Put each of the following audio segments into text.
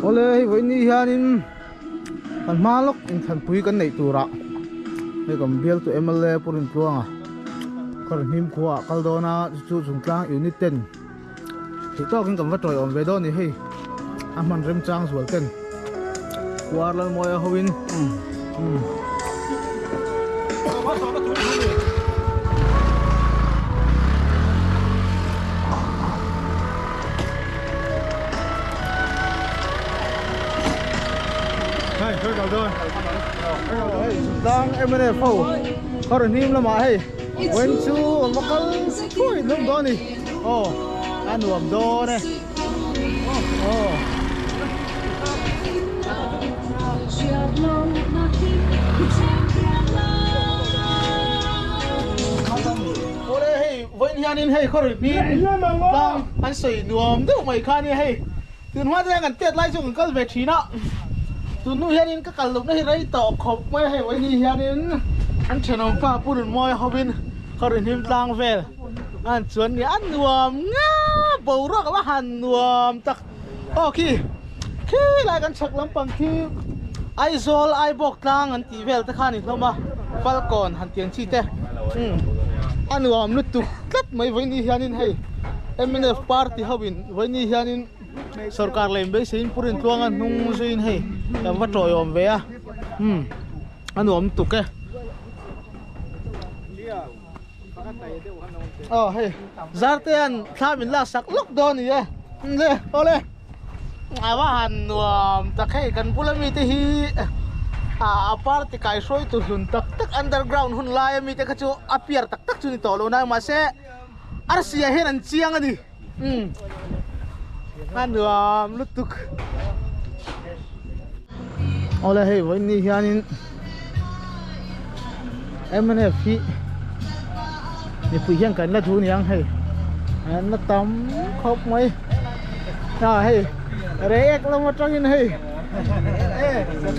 Awle hei vawiin hianin kan hma lawk inthanpui kan neih turah hei kan bialtu mla Pu Rintluanga Khawrhnim khua ah kal dawn a chu chu Chungtlang unit ten theih tawkin kan va tawiawm ve dawn a ni hei a hman remchang zual ten Kuar Lalmawia hoin umm. Hei kal kal dawn hei chungtlang mnf ho kawr hnim lamah hei vawiin chu an va kal thuai hlawm dawn a ni aw a nuam dawn e aw. Awle hei vawiin hianin hei khaw hnim tlang an sawi nuam deuh mai kha ania hei tun hma te hian kan tet lai chu kan kal ve thin a tun hnu hianin ka kal lohna hi rei tawh khawp mai a hei vawiin hi hianin an thenawm pa Pu Runmawia hovin khaw hnim tlang vel an chuan nia a nuam nga boruak a va han nuam tak aw khi khi lai kan chhak lampang khi Aizawl Aibawk tlang an tih vel te kha a ni hlawm a Falkawn han tiang chi te umm a nuam lutuk tlat mai vawiin hianin hei mnf party ho in vawiin hianin sorkar leh inbeiseiin Pu Rintluanga hnung zuiin hei kan va tawiawm ve a umm a nuam lutuk e. Aw hei Zartea'n thla min lak sak lawk dawn a ni e le awle a va han nuam tak hei kan bula mite hi a party kaihruai tu hlun tak tak underground hun laia mite kha chu a piar tak tak chu ni tawh lo na mahse arsi ah hian an chiang a ni umm a nuam lutuk awle hei vawiin ni hianin mnf hi mipui hian kan la duh niang hei an la tam khawp mai a hei reiek lam atangin hei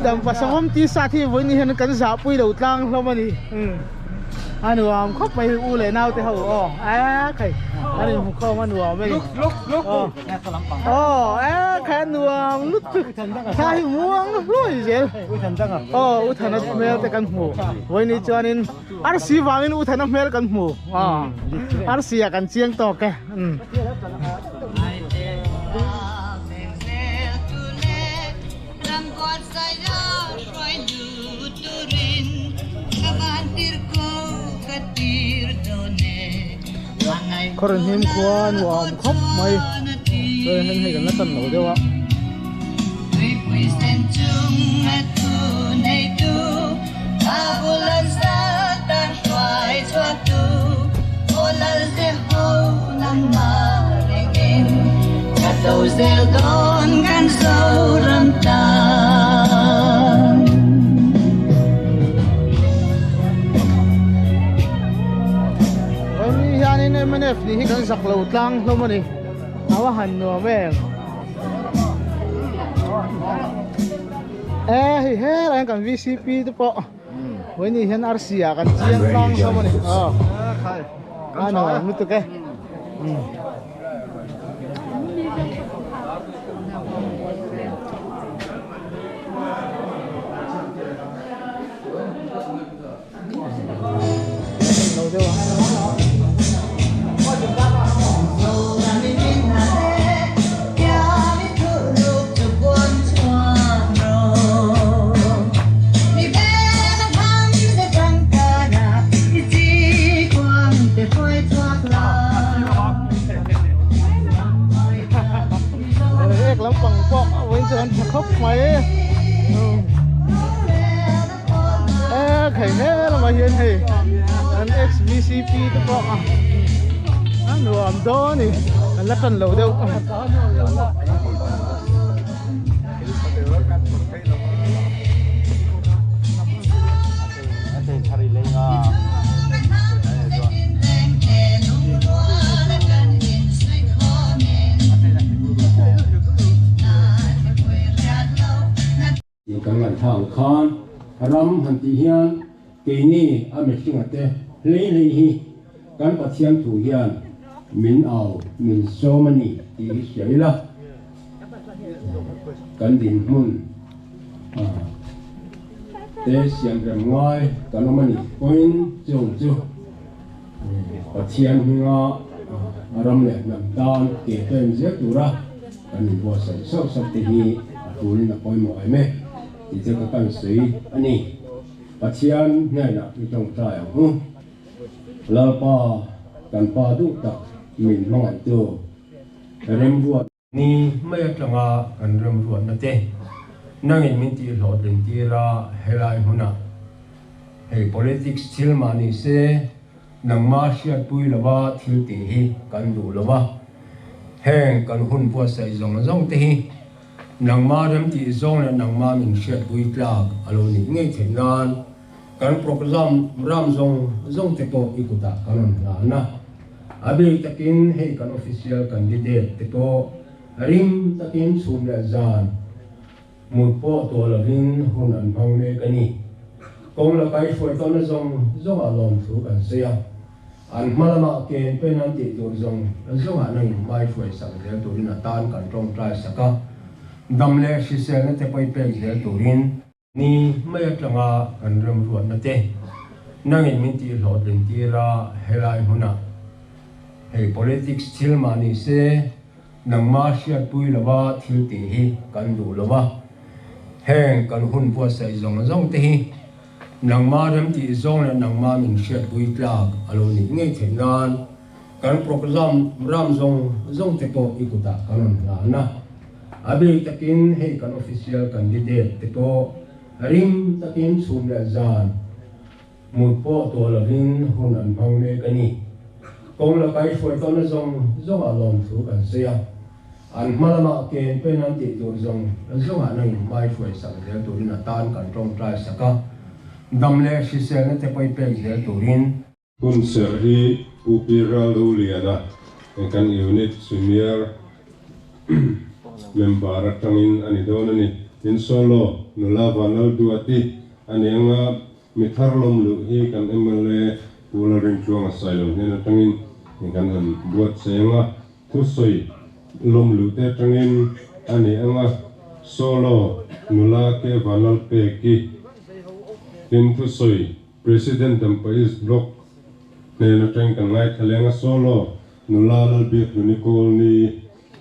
dampa sangawm tih sat hi vawiin ni hian kan zahpui lo tlang hlawm a ni. A nuam khawp mai u leh nau te ho aw e khai an in hmu khawm a nuam e aw aw e khai a nuam lutuk thla hi muang hluai zel aw u thana hmel te kan hmu vawiin chuanin arsi vangin u thana hmel kan hmu aw arsi ah kan chiang tawk e. Kawr hnim khua nuam khawp mai chuan heng hei kan la tan lo deuh a. Vawiin hianin mnf nih hi kan zak lo tlang hlawm a ni a va han nuam em e hei helai hian kan vcp te pawh vawiin ni hian arsi ah kan chiang tlang hlawm a ni aw a nuam lutuk e. Ek lampang pawh vawiin chu an tha khawp mai e khai he lamah hian hei an xvcp te pawh a nuam dawn a ni an la tan lo deuh. Tih kan ngaihthla ang khan ram han tih hian keini a mihringa te hlei hlei hi kan Pathian thu hian min au min sawm a ni tih hi hria ila. kan dinhmun te siamrem ngai kan awm a nih pawhin chung chu Pathian hminga ram leh hnam tan ke pen zel tura kan inbuatsaih sauh sauh te hi a tulin a pawimawh em e tih chu ka kan sawi a ni. Pathian hnenah i tawngtai ang u. Lalpa kan Pa duh tak min hmangaihtu remruat. Ni mai atanga kan remruatna te nangin min tihhlawhtlin tir a, helai hmunah hei politics thil mah ni se nangma hriatpui lova thil tih hi kan duh lova, heng kan hun buatsaih zawng zawng te hi nangma remtih zawng leh nangma min hriatpui tlak a lo nih ngei theih nan Kan program ram zawng zawng te pawh i kutah kan rawn hlan a, a bik takin hei kan official candidate te pawh ring takin chhum leh zan mut pawh tuah lovin hun an hmang mek a ni. Kawng la kaihruai tawhna zawng zawngah lawmthu kan sawi a, an hma lamah ken pen an tih tur zawng zawngah nang inhmai hruai sak zel turin a tan kan tawngtai sak a, dam leh hriselna te pawh i pek zel turin. Ni mai atanga kan remruatna te nangin min tihhlawhtlin tir a, helai hmunah hei politics thil mah ni se nangma hriatpui lova thil tih hi kan duh lova, heng kan hun buatsaih zawng zawng te hi nangma remtih zawng leh nangma min hriatpui tlak a lo nih ngei theih nan kan program ram zawng zawng te pawh i kutah kan rawn hlan a. A bik takin hei kan official candidate te pawh ring takin chhum leh zan mut pawh tuah lovin hun an hmang mek a ni. Kawng la kaihruai tawhna zawng zawngah lawmthu kan sawi a, an hma lamah ken pen an tih tur zawng zawngah nang inhmai hruai sak zel turin a tan kan tawngtai sak a, dam leh hriselna te pawh i pek zel turin. Hun serh hi Pu Pi Ralduliana kan Unit Senior Member atangin a ni dawn a ni. Tin Solo nula Vanlalduati a ni anga mi thar lawm luh hi kan mla Pu Lalrintluanga Sailo hnen atangin kan han buatsaih anga thusawi lawm luh te atangin a ni anga Solo nula K Vanlalpeki tin thusawi President Dampa East Block hnen atang kan ngaithla leng a solo nula Lalbiakhluni Kawlni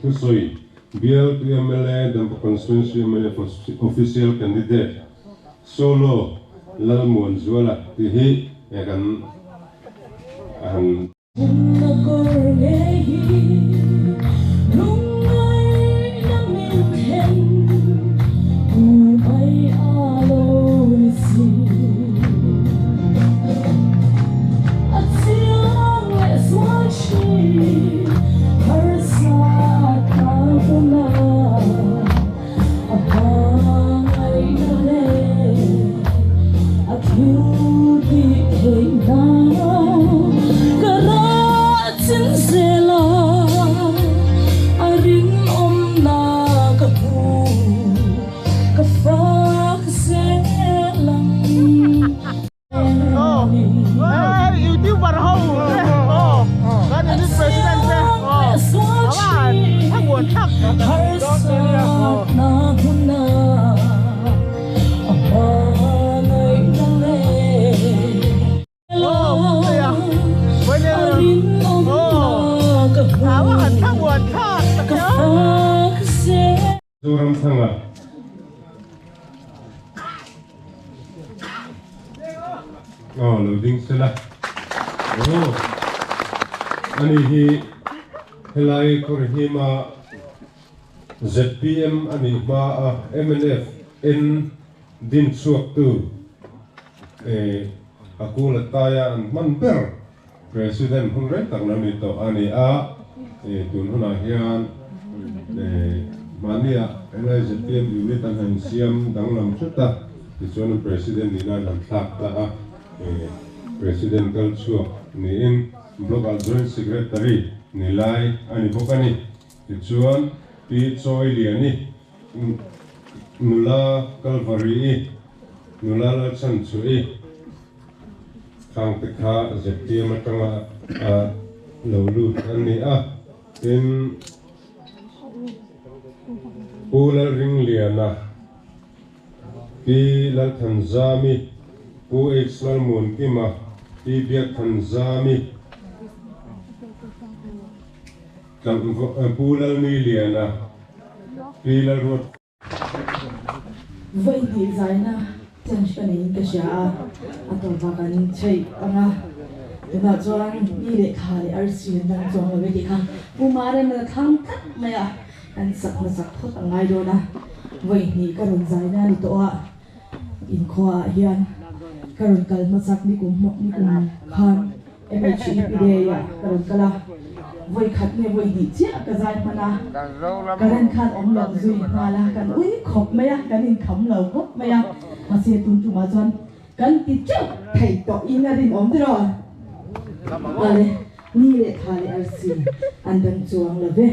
thusawi Bial to mla Dampa Constituency mla Official Candidate Solo Lalmuanzuala tih hi kan han Youtuber ho aw kan unit president te aw avan thlamuan thlak Zoramthanga. Aw lo ding sela. Aw ani hi helai Khawrihima ZPM anih hma a mnf en din chhuak tu eh a kul a taia an hman ber President hun rei tak lo ni tawh a ni a, tun hunah hian mahnia NIZPM unit an han siam danglam hret a, tichuan an President nihna an han thlak ta a, President kal chhuak niin Block ah Joint Secretary ni lai a ni bawk a ni. Tichuan Pi Chawiliani nula Kalvari-i, nula Lalchhanchhuahi, Khang te kha zpm atanga a lo lut an ni a, tin. Pu Lalringliana, Pi Lalthanzami, Pu H Lalmuankima, Pi Biakthanzami, Pu Lalnuiliana, Pi Lalruat. Vawi hnih zaina change ka neiin ka hria a, a tawpah kan chheih ang a, tunah chuan ni leh thla leh arsi an dang chuang lo e tih kha Pu Marema la thlang tlat mai a, kan sak hmasak phawt a ngai dawn a, vawi hnih ka rawn zaina a ni tawh a, inkhuaah hian ka rawn kal hmasak nikum nikum khan. MHEP Day ah ka rawn kal a, vawi khat nge vawi hnih chiah ka zai hman a, current khan awm lo zui nghal a, kan ui khawp mai a, kan inkham lo khawp mai a, mahse tun tumah chuan kan ti teuh thei tawh in a rinawm tiraw? Ale, ni leh thla leh arsi an dang chuang lo ve.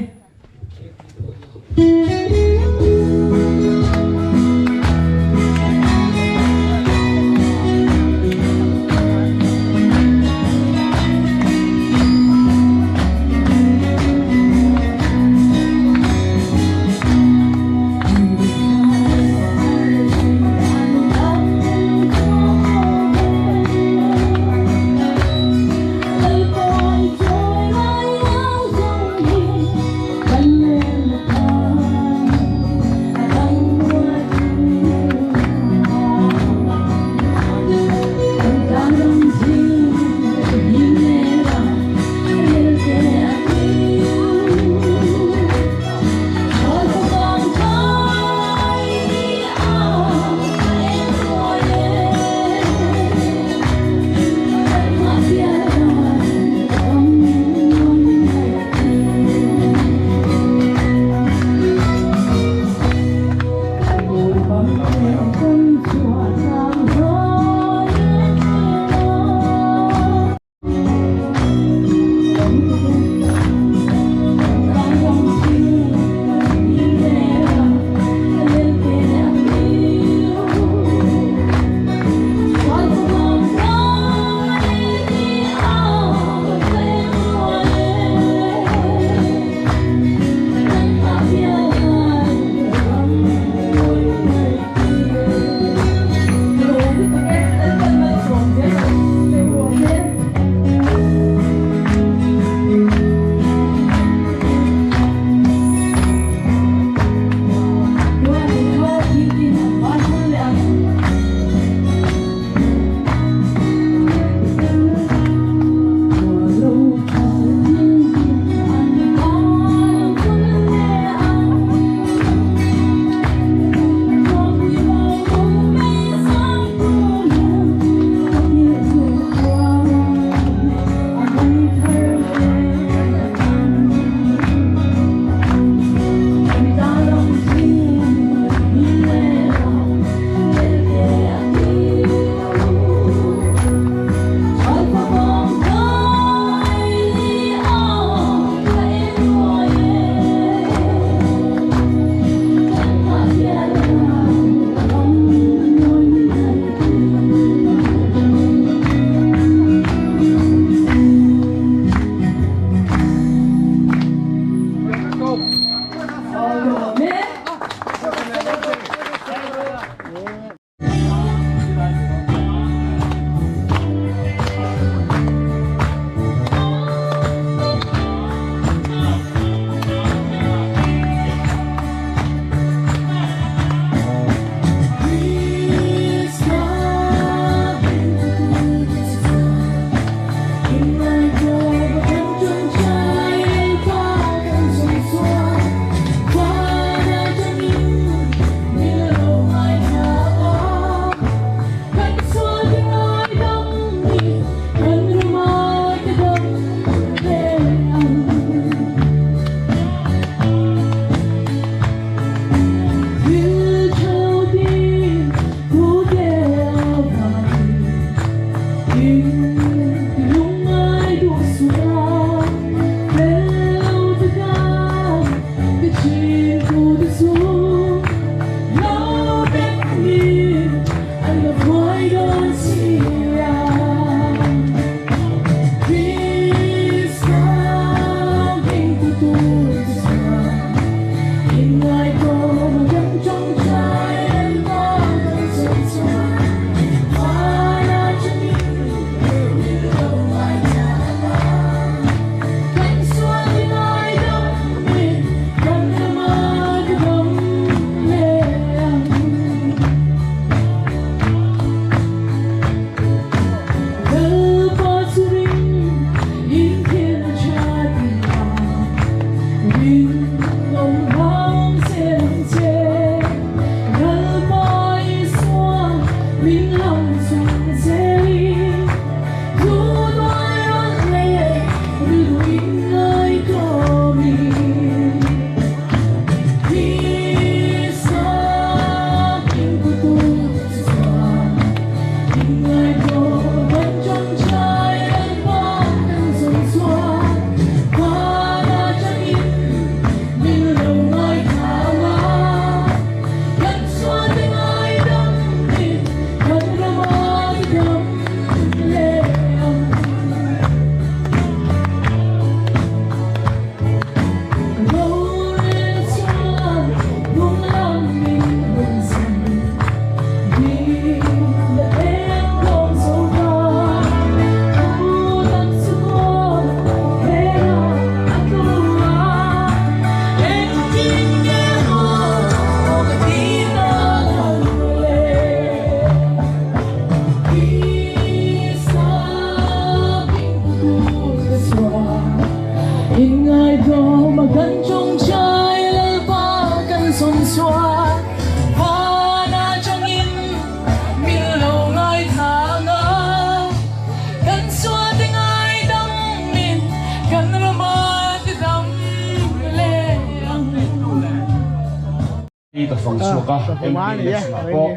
ka fang chhuak a, MP election ah pawh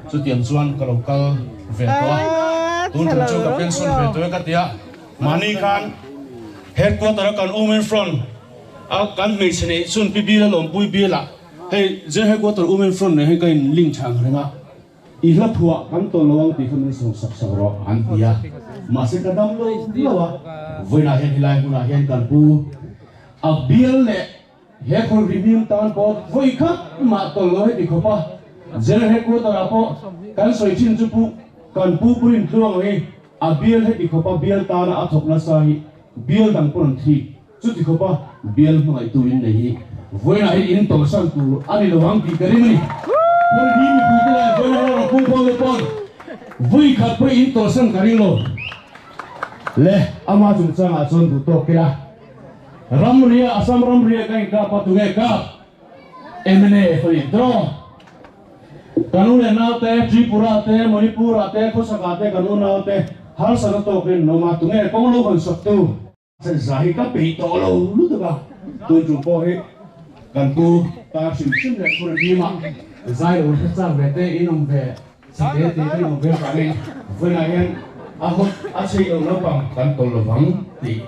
chutiang chuan ka lo kal ve tawh a, tun tum chu ka pension ve tawh e ka ti a, mahni khan headquarter a kan Women Front a kan hmeichhe neih chhun Pi Bila Lawmpui Bial ah hei General Headquarter Women Front nen hian ka in link chhang reng a. I hla phuah kan tawn lo ang tih kha min sawm sak sak rawh an ti a, mahse ka dam lo lo a, vawiinah hian helai hmunah hian kan pu a bial leh he khawlhri hming tan pawh vawi khat mah tawn lo heti khawp a, General Headquarter ah pawh kan sawi thin chu pu kan pu Purin Tluang hi a bial heti khawp a bial tana a thawk nasa hi bial dang pawn an thik chuti khawp a bial hmangaihtu in nei hi vawiinah hian in tawlhsan tur a ni lo ang tih ka ring a ni. Khawlhri mipuite leh vawiinah hian rawn pung pawh te pawn vawi khat pawh in tawlhsan ka ring lo. Le ama chungchangah chuan duh tawk ila ramria Assam ramria ka inkap a tunge kap mna fa nih draw. Kan u leh naute Tripura te, Manipur ah te, Khawchhak ah te kan unaute harsatna tawkin an awm a, tunge kawng lo han sak tu? Zai hi ka peih tawh lo lutuk a, tun tum pawh hi kan pu tar hrim hrim leh phur hlim a, zai lo hre chak ve te in awm ve chhe te te in awm ve vangin vawiinah hian a hawt a chheih lo naupang kan tawl lovang tih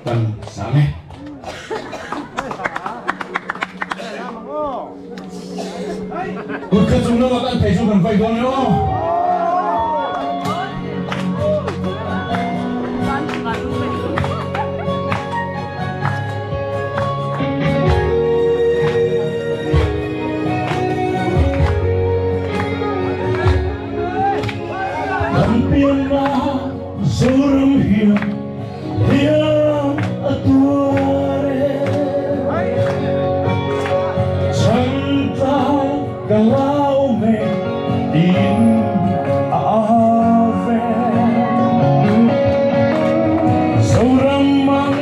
kan sang e. Kut kha chung lama kan thei chu kan vai dawn e aw. Kan pianna Zoram hian Hliam a tuar e. Chanta ka lau me tiin a au ve. Zoram mang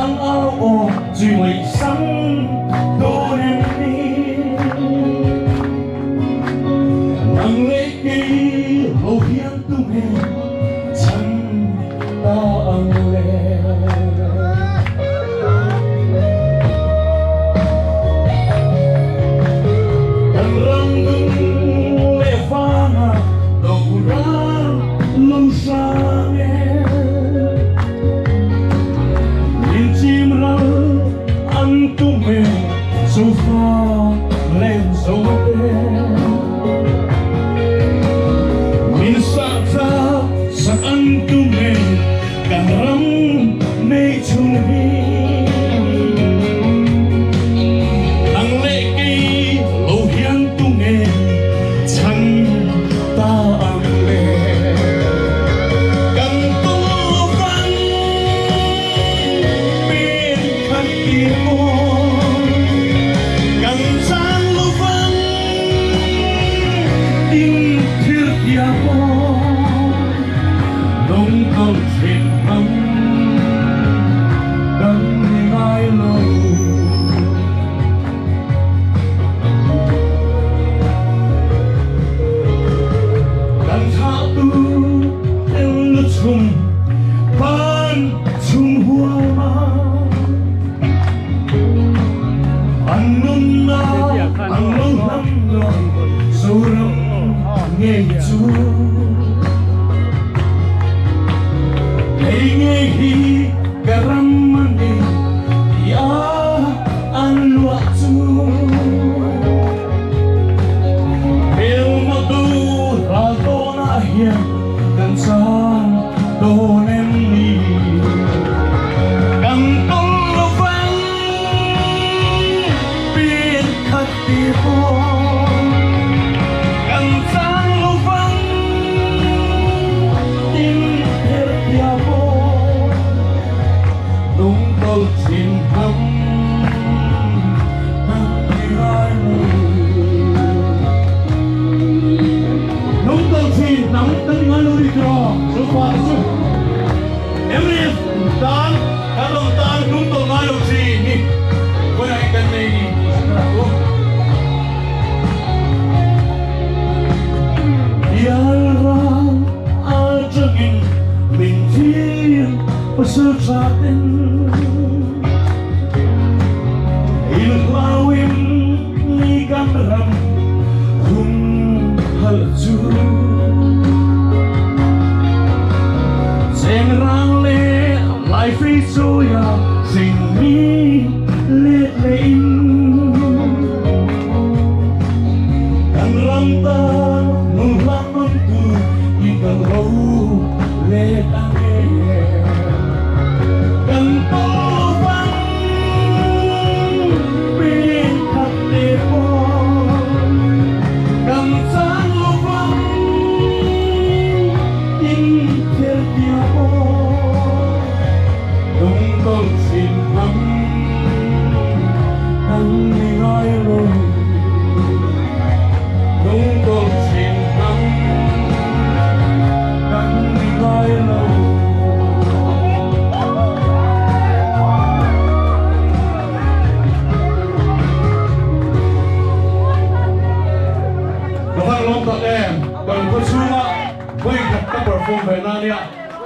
ang au aw chui ngaihsam dawn em ni. Nang leh kei ho hian tunge chan ta ang le. Kan ram dung leh vanga lo ral lo hrang e. Min chim ral an tum e sofa len zo te. Min sah tla sak an tum e kan ram nei chhung hi. Nang leh kei lo hian tunge chhan ta ang le. Kan tawng lovang pen khat ti maw. Kan chan lovang in thir tia maw. Nung tawng thin ang kan ni ngai lo. Kan thah tu ten lu chung ban chung huama an nunnak an lo hlam lo Zoram ngei chu. Hei ngei hi ka ram a ni tiah an luah cu. Hmelma tu ral tawn ah hian kan caan dawn em ni? Kan tong lovang pian khat ti fawn. Kan caan lovang tin ther tia fawn. Lungtol chin hnam kan ti ngai lo. Lungtol chin hnam kan ti ngai lo ri tiraw Zofa te chu. Emrif tan kan ram tan lungtol ngai lo chin hi vawiin ah hin kan nei ni tih hre ka rak u. hal chu Cheng rang le lai phi choya Dình mi lệ lệ Kan ram ta nung lang non tu I kan ro lệ ta nghe Kan to vang bên khắp đề po Kan sang lo vang in thiên tiêu po Đông tol xin lắm Kan ni ngai lo Đông tol xin lắm Kan ni ngai lo Perform về na nia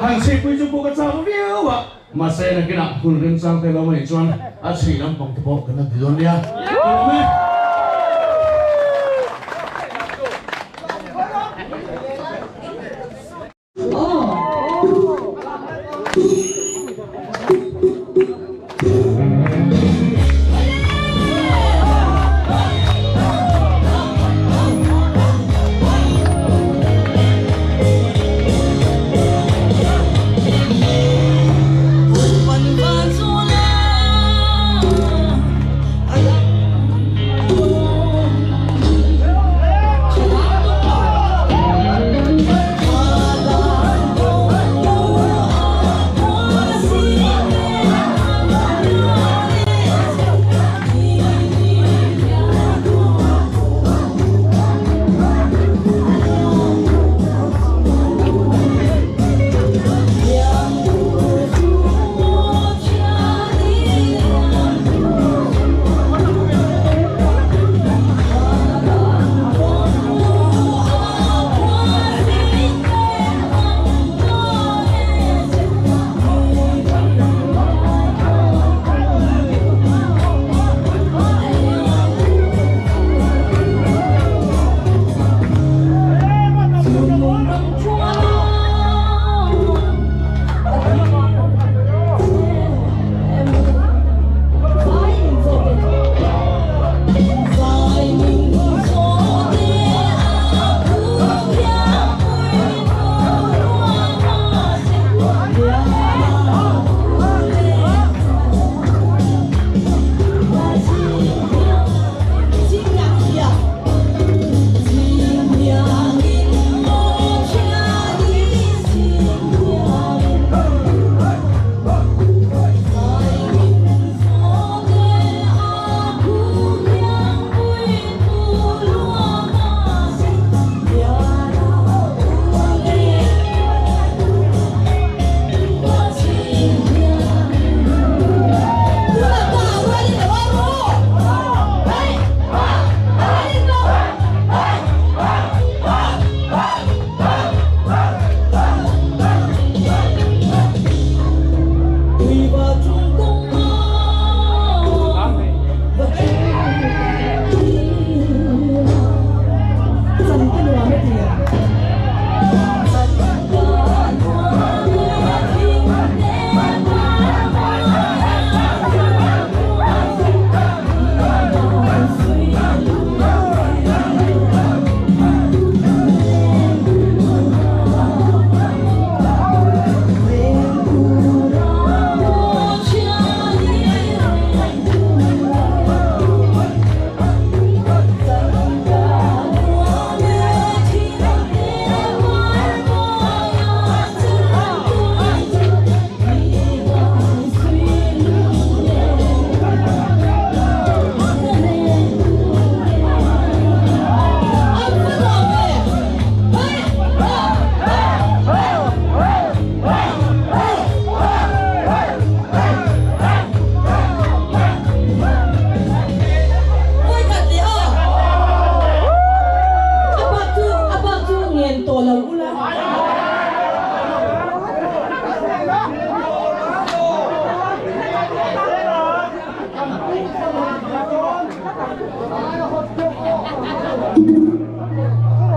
hàng sĩ quý chúng cô cái sao viu ạ mà xe là cái nào kun rim sang te lo mai chuan a chi lam pang te pawh kan ti don nia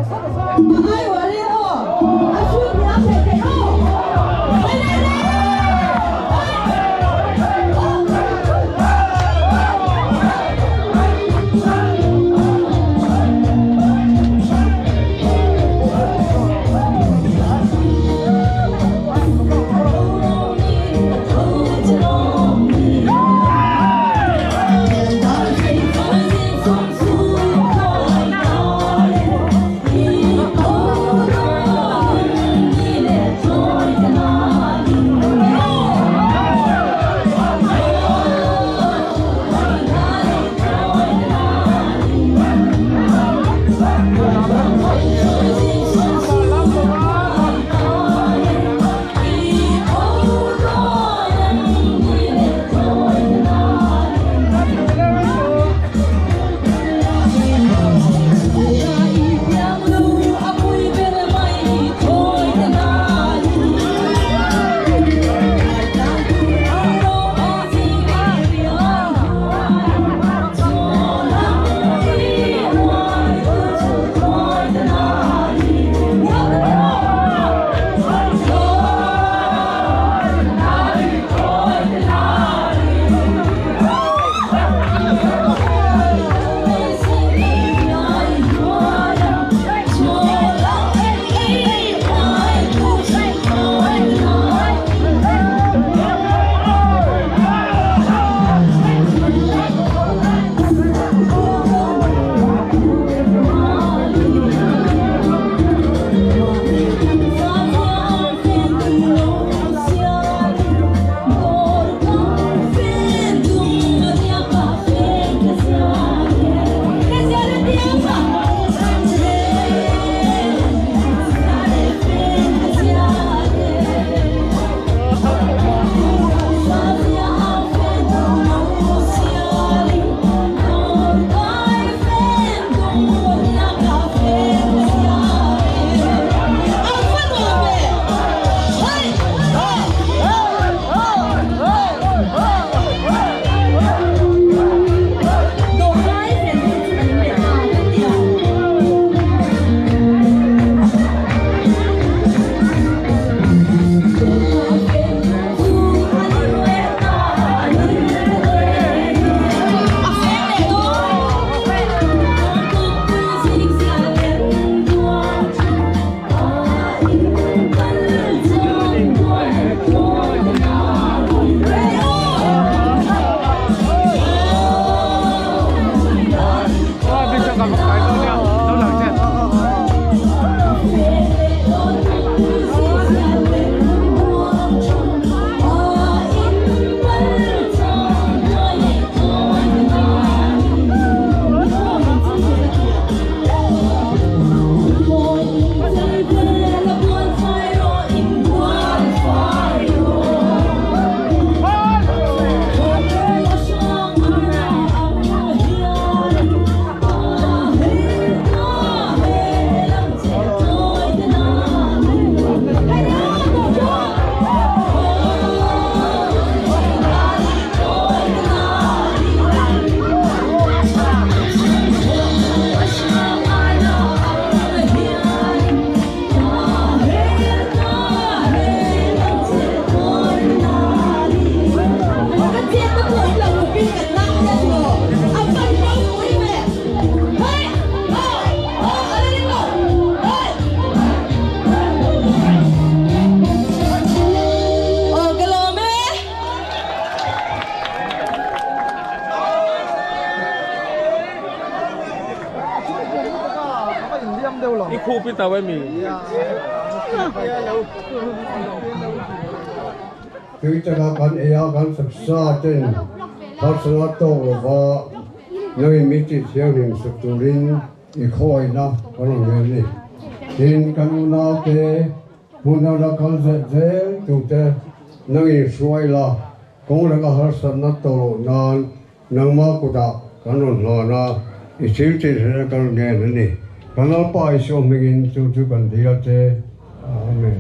Solo, solo. deuh lo. I khup i tau mi. Tui taka kan ei a kan taksa ten harsatna tawk lova nangin min tih thianghlim sak turin i khawiahna kan rawn ngen a ni. Tin, kan unaute hmun a la kal zet zel tute nangin hruai la, kawng laka harsatna tawh loh nan nangmah kutah kan rawn hlan a, i thil tih hre kan rawn ngen a ni. Kan Lalpa Isua hmingin chu chu kan dil a che. Amen.